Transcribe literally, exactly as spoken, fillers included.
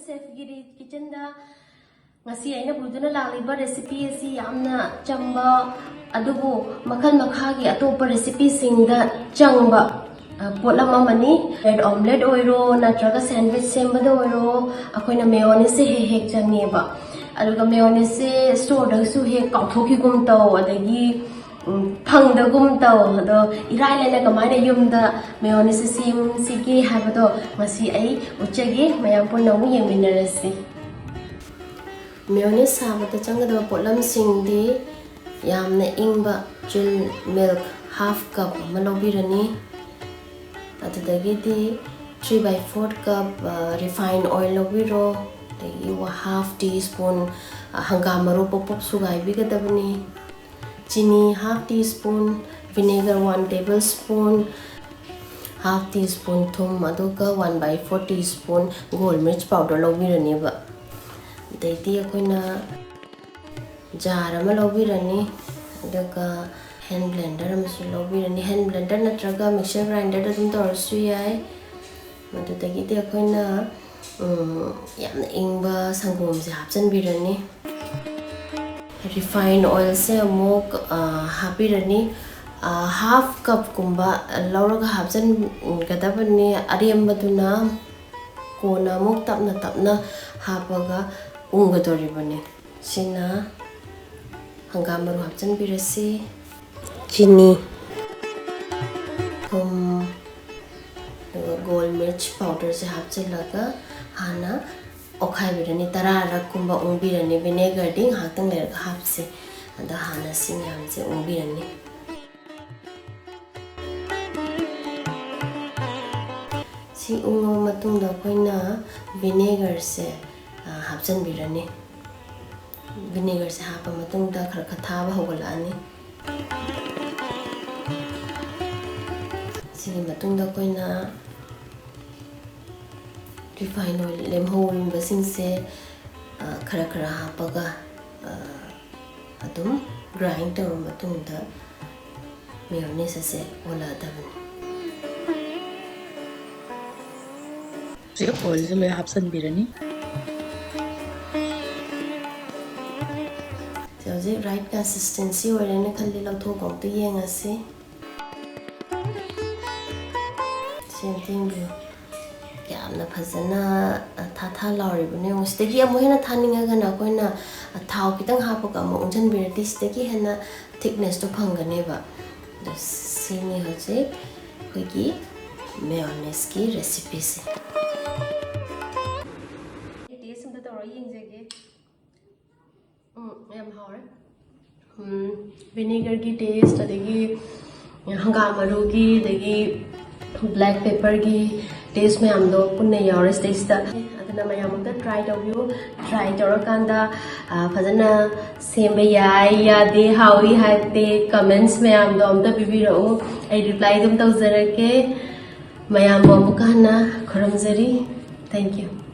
ꯁꯦꯐꯒꯤꯔꯤ ꯀꯤꯆꯟꯗ ꯉꯁꯤ ꯑꯩꯅ ꯄꯨꯗꯨꯅ ꯂꯥꯛꯂꯤꯕ ꯔꯦꯁꯤꯄꯤ ꯑꯁꯤ ꯌꯥꯝꯅ ꯆꯝꯕ, ꯑꯗꯨꯕꯨ ꯃꯈꯜ ꯃꯈꯥꯒꯤ ꯑꯇꯣꯞꯄ ꯔꯦꯁꯤꯄꯤꯁꯤꯡꯗ ꯆꯪꯕ, ꯑ, ꯄꯣꯠꯂꯝ ꯑꯃꯅꯤ꯫ ꯕ꯭ꯔꯦꯗ ꯑꯣꯝꯂꯦꯠ ꯑꯣꯏꯔꯣ, ꯅꯠꯇ꯭ꯔꯒ ꯁꯦꯟꯗ꯭ꯋꯤꯆ ꯁꯦꯝꯕꯗ ꯑꯣꯏꯔꯣ, ꯑꯩꯈꯣꯏꯅ ꯃꯦꯌꯣꯅꯤꯁꯁꯦ ꯍꯦꯛ ꯍꯦꯛ ꯆꯪꯉꯦꯕ꯫ ꯑꯗꯨꯒ ꯃꯦꯌꯣꯅꯤꯁꯁꯦ ꯁ꯭ꯇꯣꯔꯗꯒꯤꯁꯨ ꯍꯦꯛ ꯀꯥꯎꯊꯣꯛꯈꯤꯒꯨꯝ ꯇꯧ, ꯑꯗꯒꯤ, ꯎꯝ, ꯐꯪꯗꯒꯨꯝ ꯇꯧ꯫ ꯑꯗꯣ ꯏꯔꯥꯏ ꯂꯥꯏꯅ ꯀꯃꯥꯏꯅ ꯌꯨꯝꯗ ꯃꯦꯌꯣꯅꯤꯁꯁꯦ ꯁꯦꯝꯁꯤꯒꯦ ꯍꯥꯏꯕꯗꯣ ꯉꯁꯤ ꯑꯩ ꯎꯠꯆꯒꯦ꯫ ꯃꯌꯥꯝ ꯄꯨꯟꯅ ꯑꯃꯨꯛ ꯌꯦꯡꯃꯤꯟꯅꯔꯁꯤ꯫ ꯃꯦꯌꯣꯅꯤꯁ ꯁꯥꯕꯗ ꯆꯪꯒꯗꯕ ꯄꯣꯠꯂꯝꯁꯤꯡꯗꯤ ꯌꯥꯝꯅ ꯏꯪꯕ ꯆꯤꯜ ꯃꯤꯜꯛ ꯍꯥꯐ ꯀꯞ ꯑꯃ ꯂꯧꯕꯤꯔꯅꯤ꯫ ꯑꯗꯨꯗꯒꯤꯗꯤ three by four cup, ꯑ, refined oil ꯂꯧꯕꯤꯔꯣ꯫ ꯑꯗꯒꯤ ꯋꯥ-, half tea spoon, ꯑ, ꯍꯪꯒꯥꯝ ꯃꯔꯨ ꯄꯣꯞ ꯄꯣꯞ ꯁꯨꯒꯥꯏꯕꯤꯒꯗꯕꯅꯤ꯫ ꯆꯤꯅꯤ half tea spoon, vinegar one table spoon, half tea spoon ꯊꯨꯝ, ꯑꯗꯨꯒ one by four tea spoon ꯒꯣꯜ ꯃꯤꯔꯆ ꯄꯥꯎꯗꯔ ꯂꯧꯕꯤꯔꯅꯦꯕ꯫ ꯑꯗꯩꯗꯤ ꯑꯩꯈꯣꯏꯅ ꯖꯥꯔ ꯑꯃ ꯂꯧꯕꯤꯔꯅꯤ, ꯑꯗꯨꯒ ꯍꯦꯟ ꯕ꯭ꯂꯦꯟꯗꯔ ꯑꯃꯁꯨ ꯂꯧꯕꯤꯔꯅꯤ꯫ ꯍꯦꯟ ꯕ꯭ꯂꯦꯟꯗꯔ ꯅꯠꯇ꯭ꯔꯒ ꯃꯤꯛꯁꯔ ꯒ꯭ꯔꯥꯏꯟꯗꯔꯗ ꯑꯗꯨꯝ ꯇꯧꯔꯁꯨ ꯌꯥꯏ꯫ ꯃꯗꯨꯗꯒꯤꯗꯤ ꯑꯩꯈꯣꯏꯅ, ꯎꯝ, ꯌꯥꯝꯅ ꯏꯪꯕ ꯁꯪꯒꯣꯝꯁꯦ ꯍꯥꯞꯆꯤꯟꯕꯤꯔꯅꯤ꯫ ꯔꯤꯐꯥꯏꯟ ꯑꯣꯏꯜꯁꯦ ꯑꯃꯨꯛ, ꯑ, ꯍꯥꯞꯄꯤꯔꯅꯤ꯫ ꯑ, ꯍꯥꯐ ꯀꯞꯀꯨꯝꯕ ꯂꯧꯔꯒ ꯍꯥꯞꯆꯤꯟꯒꯗꯕꯅꯤ꯫ ꯑꯔꯦꯝꯕꯗꯨꯅ ꯀꯣꯟꯅ ꯑꯃꯨꯛ ꯇꯞꯅ ꯇꯞꯅ ꯍꯥꯞꯄꯒ ꯎꯪꯒꯗꯧꯔꯤꯕꯅꯤ꯫ ꯁꯤꯅ ꯍꯪꯒꯥꯝ ꯃꯔꯨ ꯍꯥꯞꯆꯤꯟꯕꯤꯔꯁꯤ꯫ ꯆꯤꯅꯤ, ꯊꯨꯝ, ꯑꯗꯨꯒ ꯒꯣꯜ ꯃꯤꯔꯆ ꯄꯥꯎꯗꯔꯁꯦ ꯍꯥꯞꯆꯤꯜꯂꯒ ꯍꯥꯟꯅ ꯑꯣꯠꯈꯥꯏꯕꯤꯔꯅꯤ꯫ ꯇꯔꯥꯔꯛꯀꯨꯝꯕ ꯎꯪꯕꯤꯔꯅꯤ꯫ ꯚꯤꯅꯦꯒꯔꯗꯤ ꯉꯥꯏꯍꯥꯛꯇꯪ ꯂꯩꯔꯒ ꯍꯥꯞꯁꯤ꯫ ꯑꯗꯣ ꯍꯥꯟꯅ ꯁꯤ ꯃꯌꯥꯝꯁꯦ ꯎꯪꯕꯤꯔꯅꯤ꯫ ꯁꯤ ꯎꯪꯉꯕ ꯃꯇꯨꯡꯗ ꯑꯩꯈꯣꯏꯅ ꯚꯤꯅꯦꯒꯔꯁꯦ, ꯑ, ꯍꯥꯞꯆꯤꯟꯕꯤꯔꯅꯤ꯫ ꯚꯤꯅꯦꯒꯔꯁꯦ ꯍꯥꯞꯄ ꯃꯇꯨꯡꯗ ꯈꯔ ꯈꯔ ꯊꯥꯕ ꯍꯧꯒꯠꯂꯛꯑꯅꯤ꯫ ꯁꯤꯒꯤ ꯃꯇꯨꯡꯗ ꯑꯩꯈꯣꯏꯅ ꯔꯤꯐꯥꯏꯟ ꯑꯣꯏꯜ ꯂꯦꯝꯍꯧꯔꯤꯕꯁꯤꯡꯁꯦ, ꯑ, ꯈꯔ ꯈꯔ ꯍꯥꯞꯄꯒ, ꯑ, ꯑꯗꯨꯝ ꯒ꯭ꯔꯥꯏꯟ ꯇꯧꯔꯕ ꯃꯇꯨꯡꯗ ꯃꯦꯌꯣꯅꯤꯁ ꯑꯁꯦ ꯑꯣꯜꯂꯛꯑꯗꯕꯅꯤ꯫ ꯁꯤ ꯑꯣꯏꯜꯁꯦ ꯂꯣꯏ ꯍꯥꯞꯆꯤꯟꯕꯤꯔꯅꯤ꯫ ꯍꯧꯖꯤꯛ right consistency ꯑꯣꯏꯔꯦꯅ ꯈꯜꯂꯤ, ꯂꯧꯊꯣꯛꯑꯒ ꯑꯃꯨꯛꯇ ꯌꯦꯡꯉꯁꯤ꯫ ꯁꯦꯝ ꯊꯦꯡꯕꯤꯌꯨ꯫ ꯌꯥꯝꯅ ꯐꯖꯅ ꯊꯥ ꯊꯥ ꯂꯥꯎꯔꯤꯕꯅꯦ꯫ ꯌꯦꯡꯉꯣ, ꯁꯤꯗꯒꯤ ꯑꯃꯨꯛ ꯍꯦꯟꯅ ꯊꯥꯅꯤꯡꯉꯒꯅ ꯑꯩꯈꯣꯏꯅ ꯊꯥꯎ ꯈꯤꯇꯪ ꯍꯥꯞꯄꯒ ꯑꯃꯨꯛ ꯎꯟꯁꯤꯟꯕꯤꯔꯗꯤ ꯁꯤꯗꯒꯤ ꯍꯦꯟꯅ thicknessꯇꯣ ꯐꯪꯒꯅꯦꯕ꯫ ꯑꯗꯣ ꯁꯤꯅꯤ ꯍꯧꯖꯤꯛ ꯑꯩꯈꯣꯏꯒꯤ mayonnaiseꯀꯤ recipeꯁꯦ꯫ Taste ꯑꯝꯇ ꯇꯧꯔ ꯌꯦꯡꯖꯒꯦ꯫ ꯎꯝ, ꯌꯥꯝ ꯍꯥꯎꯔꯦ꯫ ꯎꯝ, vinegarꯒꯤ taste, ꯑꯗꯒꯤ ꯍꯪꯒꯥꯝ ꯃꯔꯨꯒꯤ, ꯑꯗꯒꯤ black pepperꯒꯤ taste ꯃꯌꯥꯝꯗꯣ ꯄꯨꯟꯅ ꯌꯥꯎꯔꯦ ꯁꯤꯗꯩꯁꯤꯗ꯫ ꯑꯗꯨꯅ ꯃꯌꯥꯝ ꯑꯝꯇ try ꯇꯧꯕꯤꯌꯨ꯫ Try ꯇꯧꯔꯀꯥꯟꯗ, ꯑ, ꯐꯖꯅ ꯁꯦꯝꯕ ꯌꯥꯏ, ꯌꯥꯗꯦ, ꯍꯥꯎꯏ ꯍꯥꯏꯗꯦ, comments ꯃꯌꯥꯝꯗꯣ ꯑꯝꯇ ꯄꯤꯕꯤꯔꯛꯎ꯫ ꯑꯩ reply ꯑꯗꯨꯝ ꯇꯧꯖꯔꯛꯀꯦ꯫ ꯃꯌꯥꯝꯕꯨ ꯑꯃꯨꯛꯀ ꯍꯟꯅ ꯈꯨꯔꯨꯝꯖꯔꯤ꯫ Thank you꯫